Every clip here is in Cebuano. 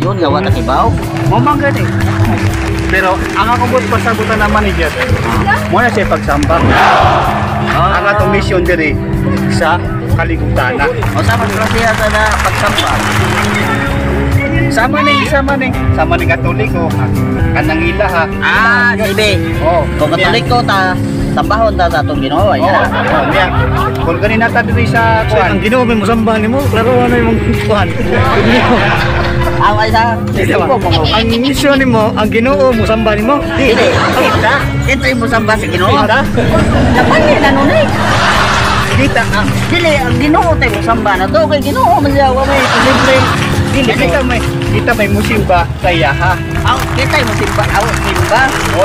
relihiyon nga wa ta kibaw. Mo man gani. Pero ang ako mo pasabutan na manager, mo na siya pagsamba. Ang atong mission diri sa kaligutan na. O sa man siya sa na pagsamba. Sama ni Katoliko, kanang ilaha. Ah, sige. Oh, Kung Katoliko ta, sambahon ta sa atong Ginoo. Oh, Yan. oh, niya. Kung ganina ta diri sa So, kuan. ang Ginoo may musamba nimo, klaro na imong kuan. Aw ay sa Ang mission nimo, ang Ginoo musamba nimo. Dili. Kita, kita mo samba sa Ginoo. Kita. Napali na nun eh. Kita ang Dili ang Ginoo tayo mo samba na to kay Ginoo man siya wa may libre. Dili kita may musimba sa iyaha. Aw kita mo simba, aw simba. O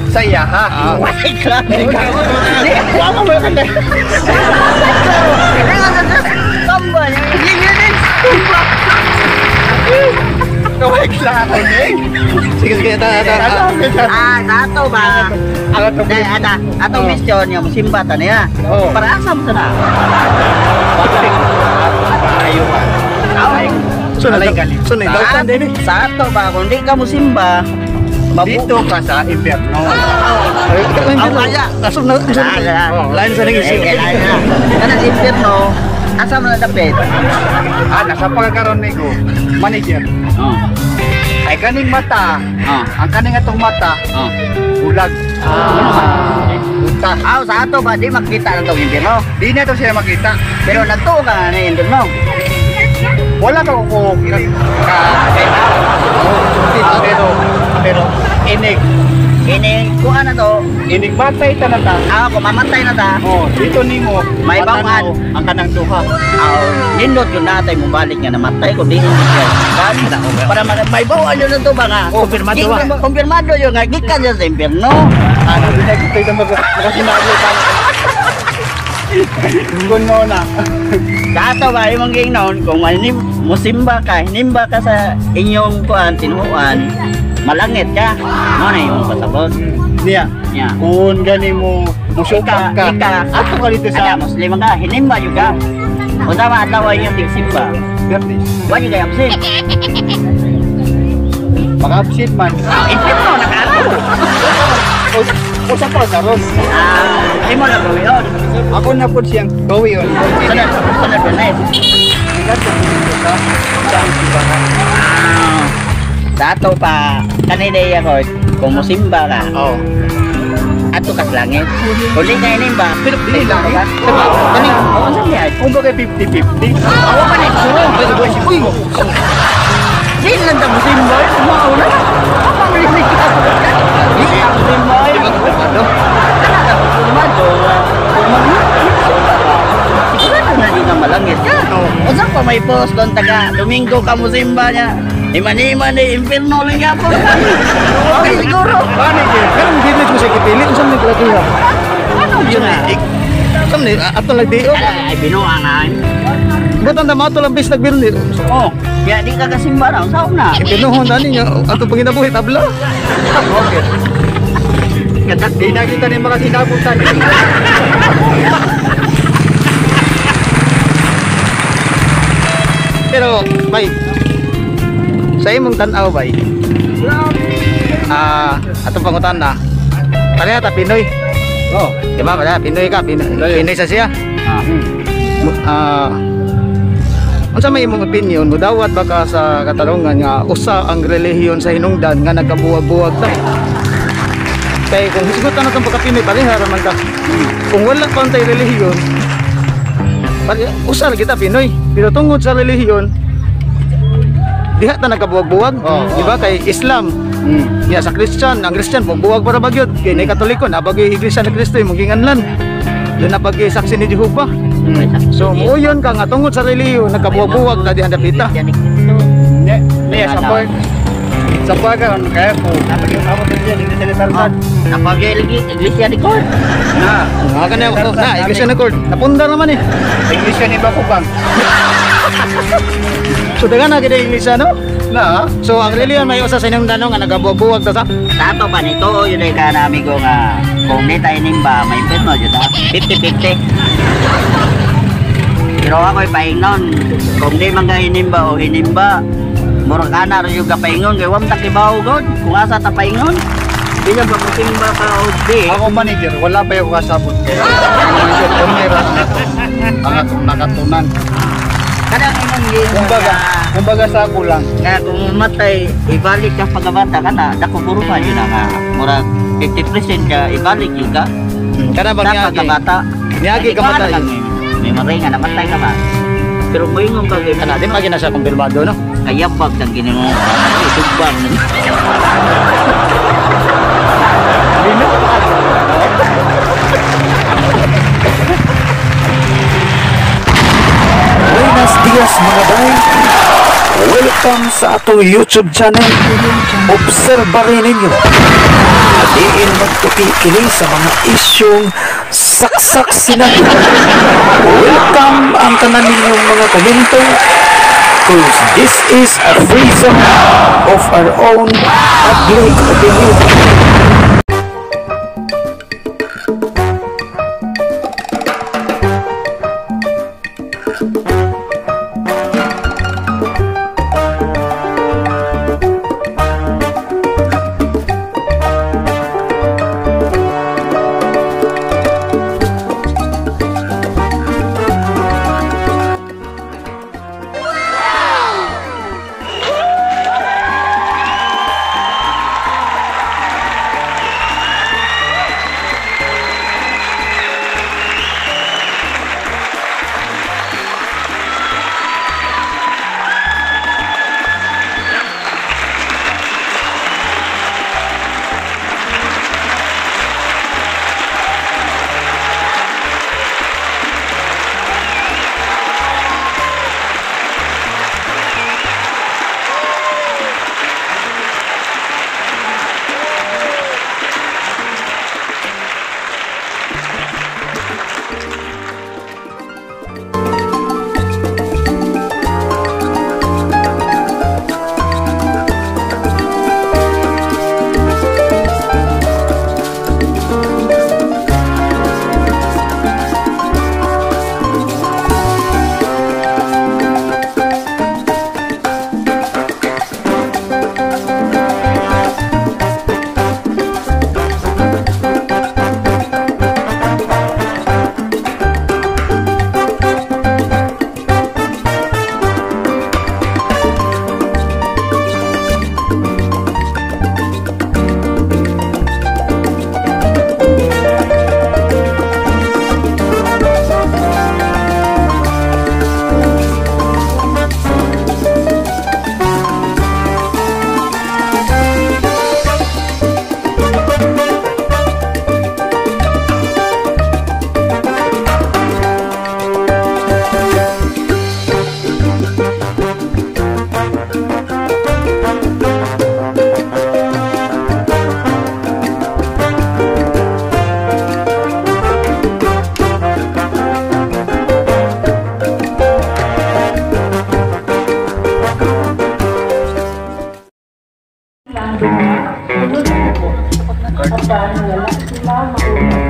sa iyaha. Walay klaro. Di Wa mo kanda. Samba niya. Hindi simba. Kaway klaro ni. Sige, sige, ta, ta, ta. Ah, sa ato ba? Ang atong Dahil ada, atong mission nga musimba ta niya. Oo. Para asa mo sana? Ayo ba. So, Alay galit. so, nagdautan din eh. Sa ato ba kung di ka musimba, Dito ka sa impyerno. Aw, kaya. Aso na, aso na. Lain sa nang isip. Eh, lain na. Kanang impyerno, asa mo na dapit? Ah, nasa pagkakaroon ni ko, manager. Oh. Ay kaning mata, Oh. ang kaning atong mata, Oh. bulag. Buta. Aw, sa ato ba di makita na tong impyerno? Di na to siya makita. Pero nagtuo ka nga na impyerno. Wala ka ko ka, ka pero pero inig Ini kuan na to. Inig matay ta na ta. Aw, kung mamatay na ta. Oh, dito nimo May matanaw bawaan. ang kanang duha. Aw, nindot yun natay mo balik nga namatay ko di hindi siya. Para may bawaan yun na to ba nga? Kumpirmado ba? Kumpirmado yun nga gikan siya sa impyerno. Ano di na kita mag makasinabi ta. Kung mo na. Sa ato ba imong giingnon kung manim musimba ka, hinimba ka sa inyong kuan tinuan, malangit ka. Mo na imong pasabot. Niya, Nya. kung gani mo musuka ka, Ika, ato ka dito Ada sa Muslim ka, hinimba yun ka. Unsa ba adlaw inyong tigsimba? Biyernes. Wa yun kay absent. Maka-absent man. Ah, impyerno nakaano. Usa pa karon. Ah, imo na gawin. Ako na po siyang gawin. Sunod, sunod Biyernes. Sa simbahan. Ah, sa ato pa kanina ako kung musimba ka, Oh. ato ka sa langit. Kung di ka hinimba, Pero dili langit. Kani, oo sa niya. Kung bakit 50-50? Awa pa ni suro. Uy, Di lang ta musimba, mao na. Apa man ni ka? Di ka musimba. Di ba kumpirmado? Kana ka kumpirmado. Kung mag-simba ka, sigurado na di ka malangit ka. Unsa pa may post kon taga Domingo ka musimba niya. Iman-iman ni impierno lang yapon. Okay siguro. Manager. Pero ang village mo siya kipili, unsa man klaro? Ano yun nga? Unsa man ato lang di. Ay, binuang na. Butan ta mato lang bis nagbirni. Oh, kaya di ka kasimba na, usaw na. Ipinuhon na ninyo ato panginabuhi tabla. Okay. Di na kita ni makasinabutan. Pero bay, sa imong tan-aw bay. Ah, atong pangutana. Pareha ta Pinoy. Oh. Di ba? Pareha Pinoy ka, Pinoy, Pinoy sa siya. Ah. Ah, unsa may imong opinion, mudawat ba ka sa katarungan nga usa ang relihiyon sa hinungdan nga nagkabuwag-buwag ta? Kay kung hisgutan na tong pagka-Pinoy, pareha ra man ka. Kung wala pa tay relihiyon, pare usa ra kita Pinoy. Pero tungod sa relihiyon, diha ta nagkabuwag-buwag. Oo, di ba? Kay Islam, ya sa Christian, ang Christian buwag para bagyod. Kay nay Katoliko, nabagay Iglesia ni Cristo imong ginganlan. Doon nabagay saksi ni Jehova. So muuyon ka nga tungod sa relihiyon nagkabuwag-buwag ta diha dapita. Niya, niya sa pag sa pagkaon kaya ko. Ako din hindi sila sarsan. Napag Iglesia ni Lord. Na, Nga ka na, na Iglesia ni Lord. Napundar naman eh. Iglesia ni Bakubang. So daga na gid Iglesia no? Na, So ang relihiyon may usa sa inyong tanong nga nagabuwag-buwag ta sa. Sa ato pa nito, yun ay ka na amigo nga kung di tayo nimba, may impyerno yun ah. 50-50. Pero ako'y paingnon, kung di man ka hinimba o hinimba, Murag ana ra yung kapaingon kay wa man ta kibaw god kung asa ta paingon. Di na ba musimba ka o di. Ako manager, wala pa yung kasabot kaya. Manager, pumira na to. Ang atong nakatunan. Kanang ingon giingon Kumbaga, nga kumbaga sa ako lang. nga kung mamatay ibalik ka pagkabata kana dako buruhan yun na nga murag 50% ka ibalik yun ka. Kana ba Sa niagi? pagkabata. Niagi ka matay. May maray nga namatay ka ba? Pero moingon ka kay Kana di pa gina siya kumpirmado no. Kayabag kang ginimo. Sugbang. Buenos dias mga bay. Welcome sa atong YouTube channel. Obserba rin ninyo. Diin magtuki kini sa mga isyong saksak sinabi. Welcome ang tanan ninyong mga komento. 'Cause this is a free zone of our own public opinion.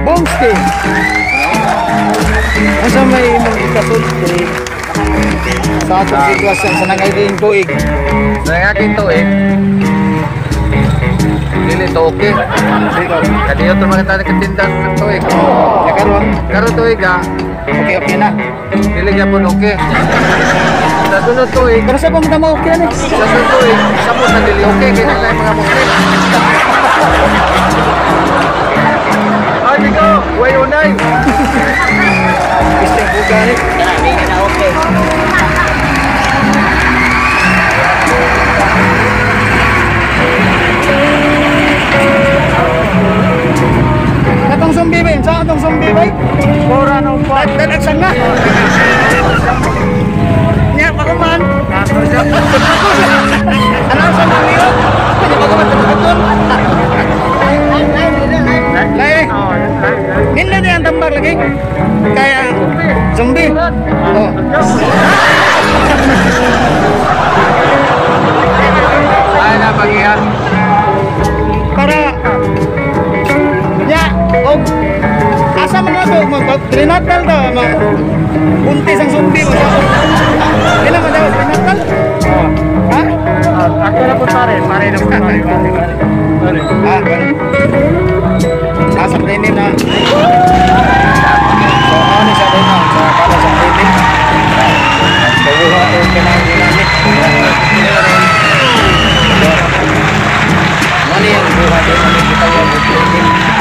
Bongski. Asa may imong ikasulti sa atong sitwasyon sa nangaging tuig? Sa nangaging tuig, dili to okay. Kadiyo to mga tayo katinda ng tuig. Ya karon, karon tuig ah. Okay okay na. Dili gyapon okay. Sa sunod tuig, pero sa pa mo okay na. Sa sunod tuig, sa mo sa dili okay kay nang mga Muslim. Ay, bigo, way unay. Isting buga ni. Dili na okay. Katong zombie ba? Sa atong zombie ba? Bora no pa. Talag nga. Nya pa ko man. Ano sa mga niyo? Nya pa ko man talag. Lai. Nindot niya ang tambak lagi. Kaya zombie. Oh. Ay na pagihan. Para ya, og asa man na to mag prenatal ta mag buntis ang zombie mo. Kailan man daw prenatal? Ha? Ito na po pare, pare na po pare, pare, pare. Pare. Ah, bueno. Ah, sa plane na. So, ano siya rin sa para sa plane. Kawuha o kanang ginamit. Ano yung buha din sa may kita yung plane.